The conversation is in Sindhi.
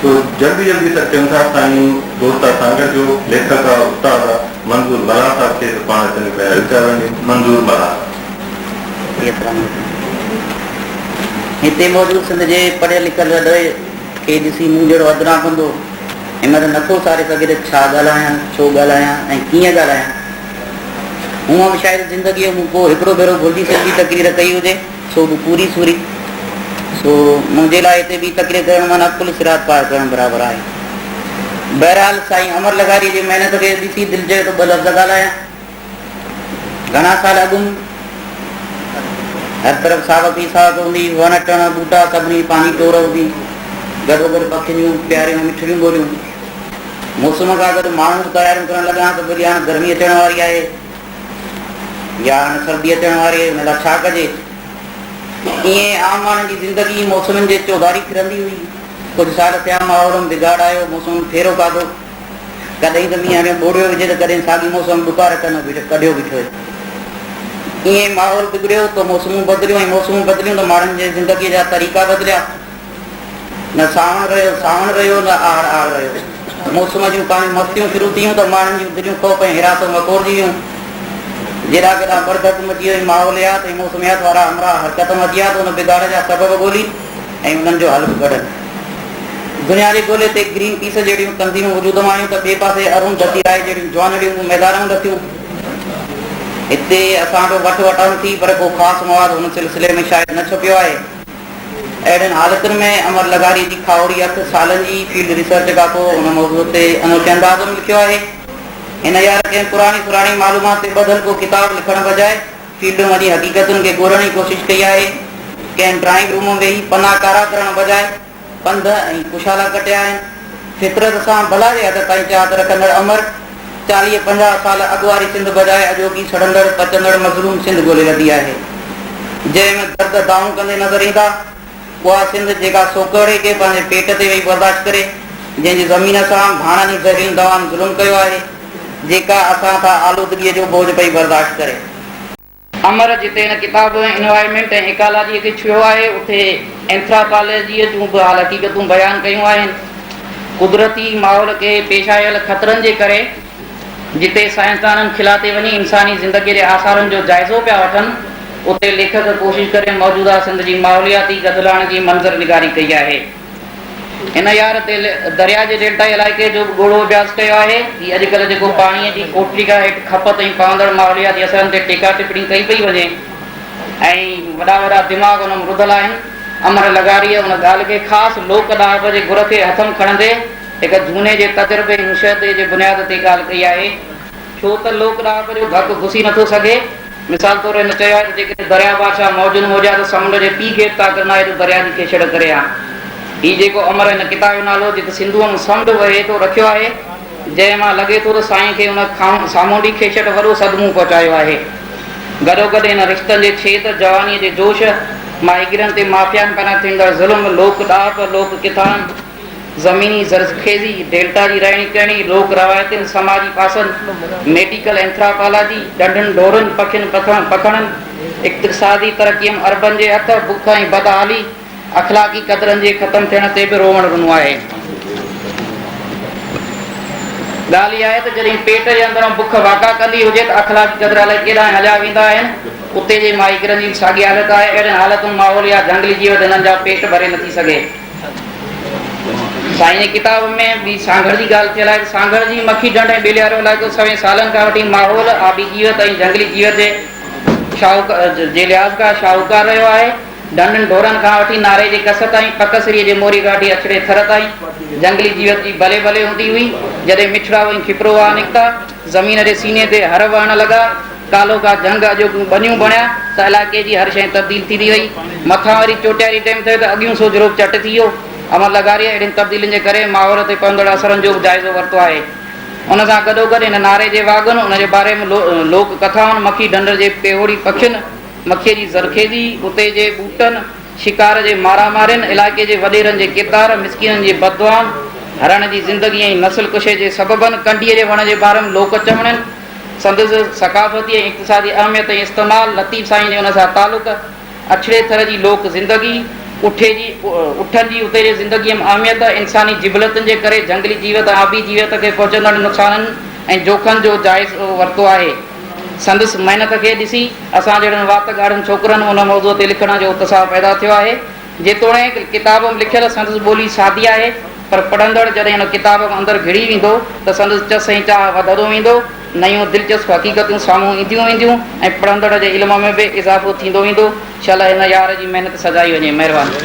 سو جلدي جلدي سر چئون ٿا سائين دوست آ سانگهڙ جو ليکڪ آ استاد آ منظور ملاح صاحب کي ته پاڻ اچن پيا ويچار ونڊين منظور ملاح. جي السلام عليڪم هتي موجود سنڌ جي پڙهيل لکيل رڏوي کي ڏسي مون جهڙو ادنيٰ بندو همت نٿو ساري سگهي ته ڇا ڳالهايان، ڇو ڳالهايان ۽ ڪيئن ڳالهايان. هونء به شايد زندگيء ۾ مون ڪو هڪڙو ڀيرو گهرجي سگهجي تقرير ڪئي هجي، سو به پوري سوري. سو منهنجي لاء هتي بيهي تقرير ڪرڻ معنيٰ پل صراط پار ڪرڻ برابر آهي. بهرحال سائين امر لغاريء جي محنت کي ڏسي دل چيو ته ٻه لفظ ڳالهايان. گهڻا سال اڳم هر طرف ساوڪ ئي ساوڪ هوندي، وڻ ٽڻ، ٻوٽا سڀني پنهنجي ٽور هوندي، گڏوگڏ پکين جون پياريون ۽ مٺڙيون ٻوليون. موسم کان گڏ ماڻهو به تياريون ڪرڻ لڳا ته وري هاڻ گرمي اچڻ واري آهي يا هاڻ سردي اچڻ واري آهي، ان لاء ڇا ڪجي؟ ائين عام ماڻهن جي زندگي موسمن جي چوڌاري ڦرندي هئي. ڪجهه سال ٿيا ماحول ۾ بگاڙ آيو، موسمن ڦيرو کاڌو. ڪڏهن ته مينهن هڻيو ٻوڙيو وجهي ته ڪڏهن ساڳي موسم ڏڪار ڪنو ڪڍيو بيٺو هجي. ائين ماحول بگڙيو ته موسمون بدليون ۽ موسمون بدليون ته ماڻهن جي زندگيء جا طريقا بدليا. نه سانوڻ رهيو سانوڻ رهيو نه آهڙ آهڙ رهيو. موسم جون پنهنجون مستيون شروع ٿيون ته ماڻهن جون دليون خوف ۽ هراس ۾ وڪوڙجي ويون. جيڏا ڪيڏا ٻڙڌڪ مچي وئي. ماحوليات ۽ موسميات وارا همراهه حرڪت ۾ اچي ويا ته ان بگاڙ جا سبب ڳولي ۽ انهن جو حل به ڪڍن. دنيا جي گولي تي گرين پيس جهڙيون تنظيمون وجود ۾ آيون ته ٻئي پاسي ارون ڌتي راء جهڙيون جوانڙيون به ميدان ۾ لٿيون. هتي اسان وٽ وٺ وٺان ٿي پر ڪو خاص مواد هن سلسلي ۾ شايد نه ڇپيو آهي. اهڙين حالتن ۾ امر لغاري جي کاهوڙي اک سالن جي فيلڊ ريسرچ کان پوء هن موضوع تي انوکي انداز ۾ لکيو آهي. هن يار ڪنهن پراڻي سراڻي معلومات تي ٻڌل ڪو ڪتاب لکڻ بجاء فيلڊ ۾ وڃي حقيقتن کي ڳولڻ جي ڪوشش ڪئي آهي. ڪنهن ڊرائنگ روم ۾ ويهي پنا ڪارا ڪرڻ بجاء پنڌ ۽ ڪشالا ڪٽيا آهن. فطرت سان بلا جي حد تائين چاهت رکندڙ امر چاليهه پنجاهه سال اڳ واري سنڌ بجاء اڄوڪي سڙندڙ پچندڙ مظلوم سنڌ ڳولي لڌي آهي. جنهن ۾ درد دانهون ڪندي نظر ايندا. اها سنڌ جيڪا سوڪهڙي کي پنهنجي پيٽ تي ويهي برداشت ڪري، جنهن جي زمين سان ڀاڻن ۽ زهريلين دوائن ظلم ڪيو آهي، جيڪا اسان کان آلودگيء جو بوجهه پئي برداشت ڪري. امر جتي هن ڪتاب ۾ انوائرمينٽ ۽ ايڪالاجيء کي ڇهيو آهي، اتي اينٿراپالاجيء جون به حال حقيقتون بيان ڪيون آهن. قدرتي ماحول کي پيش آيل خطرن جي ڪري جتي سائنسدانن خلا تي وڃي انساني زندگيء جي آثارن جو جائزو پيا وٺن، اتي ليکڪ ڪوشش ڪري موجوده سنڌ جي ماحولياتي گدلاڻ جي منظر نگاري ڪئي آهي. هن يار درياء جي ڊيلٽائي علائقي جو به ڳوڙهو اڀياس ڪيو آهي. هي اڄڪلهه جيڪو پاڻيء جي ڪوٽلي کان هيٺ کپت ۽ پوندڙ ماحولياتي اثرن تي ٽيڪا ٽپڻي ڪئي پئي وڃي ۽ وڏا وڏا دماغ ان م رڌل آهن. امر لغاريء ان ڳالهه کي خاص لوڪ ڏاهپ جي گر کي هٿم کڻندي هڪ جهوني جي تجربي ۽ مشاهدي جي بنياد تي ڳالهه ڪئي آهي. ڇو ته لوڪ ڏاهپ جو ڌڪ گسي نٿو سگهي. مثال طور هن چيو آهي ته جيڪڏهن درياء بادشاهه موجن موجيا ته سمنڊ جي پيء کي به طاقت ناهي جو درياء جي کيشڙ ڪري ها. هي جيڪو امر هن ڪتاب جو نالو جت سنڌوء م سمنڊ وهي ٿو رکيو آهي، جنهن مان لڳي ٿو ته سائين کي ان سامونڊي کيشٽ وڏو صدمو پهچايو آهي. گڏوگڏ هن رشتن جي ڇيت، جوانيء جي جوش، ماهيگيرن تي مافيائن پاران ٿيندڙ ظلم، لوڪ ڏاهپ، لوڪ ڪٿائن، زميني زرخيزي، ڊيلٽا جي رهڻي ڪهڻي، لوڪ روايتن، سماجي پاسن، ميڊيڪل اينٿراپالاجي، ڍنڍن ڍورن، پکين پکڻن، اقتصادي ترقيء م عربن جي هٿ، بک ۽ بدحالي، اخلاقي قدرن جي ختم ٿيڻ تي به روئڻ رنو آهي. ڳالهه اها آهي ته جڏهن پيٽ جي اندران بک واڪا ڪندي هجي ته اخلاقي قدر الائي ڪيڏانهن هليا ويندا آهن. اتي جي ماهيگيرن جي به ساڳي حالت آهي. اهڙين حالتن ماحول يا جهنگلي جيوت هنن جا پيٽ ڀري نٿي سگهي. سائين جي ڪتاب ۾ به سانگهڙ جي ڳالهه ٿيل آهي ته سانگهڙ جي مکي ڍنڍ ۽ ٻيليارو علائقو سوين سالن کان وٺي ماحول، آبي جيوت ۽ جهنگلي جيوت جي جي لحاظ کان شاهوڪار رهيو آهي. ڍنڍن ڍورن کان وٺي ناري جي ڪس تائين، پڪسريء جي موري کان وٺي اڇڙي ٿر تائين جهنگلي جيوت جي بلي بلي هوندي هئي. جڏهن مٺڙائو ۽ کپرو واهه نڪتا، زمين جي سيني تي هر وهڻ لڳا، ڪالهوڪا جهنگ اڄوڪيون ٻنيون بڻيا ته علائقي جي هر شيء تبديل ٿيندي وئي. مٿان وري چوٽياري ڊيم ٺهيو ته اڳيون سوجهرو به چٽ ٿي ويو. امر لغاريء اهڙين تبديلين جي ڪري ماحول تي پوندڙ اثرن جو به جائزو ورتو آهي. ان سان گڏوگڏ هن ناري جي واڳن، ان جي باري ۾ لوڪ ڪٿائن، مکي ڍنڍ جي پيهوڙي پکين، مکيء جي زرخيزي، اتي جي ٻوٽن، شڪار جي مارا مارين، علائقي جي وڏيرن جي ڪردار، مسڪينن جي بددعائن، هرڻ جي زندگي ۽ نسل ڪشي جي سببن، ڪنڊيء جي وڻ جي باري ۾ لوڪ چوڻين، سندس ثقافتي ۽ اقتصادي اهميت ۽ استعمال، لطيف سائين جي ان سان تعلق، اڇڙي ٿر جي لوڪ زندگي، اٺي جي اٺن جي اتي جي زندگيء ۾ اهميت، انساني جبلتن جي ڪري جهنگلي جيوت ۽ آبي جيوت کي پهچندڙ نقصانن ۽ جوکن جو جائزو ورتو آهي. سندس محنت کي ڏسي اسان جهڙن وات ڳاڙهن ڇوڪرن ان موضوع تي لکڻ جو اتساهه پيدا ٿيو آهي. جيتوڻيڪ ڪتاب ۾ لکيل سندس ٻولي سادي آهي، پر پڙهندڙ جڏهن ان ڪتاب ۾ اندر گهڙي ويندو ته سندس چس ۽ چاهه وڌندو ويندو، نيون دلچسپ حقيقتون سامهون اينديون وينديون ۽ پڙهندڙ جي علم ۾ به اضافو ٿيندو ويندو. شل هن يار جي محنت سجائي وڃي. مهرباني.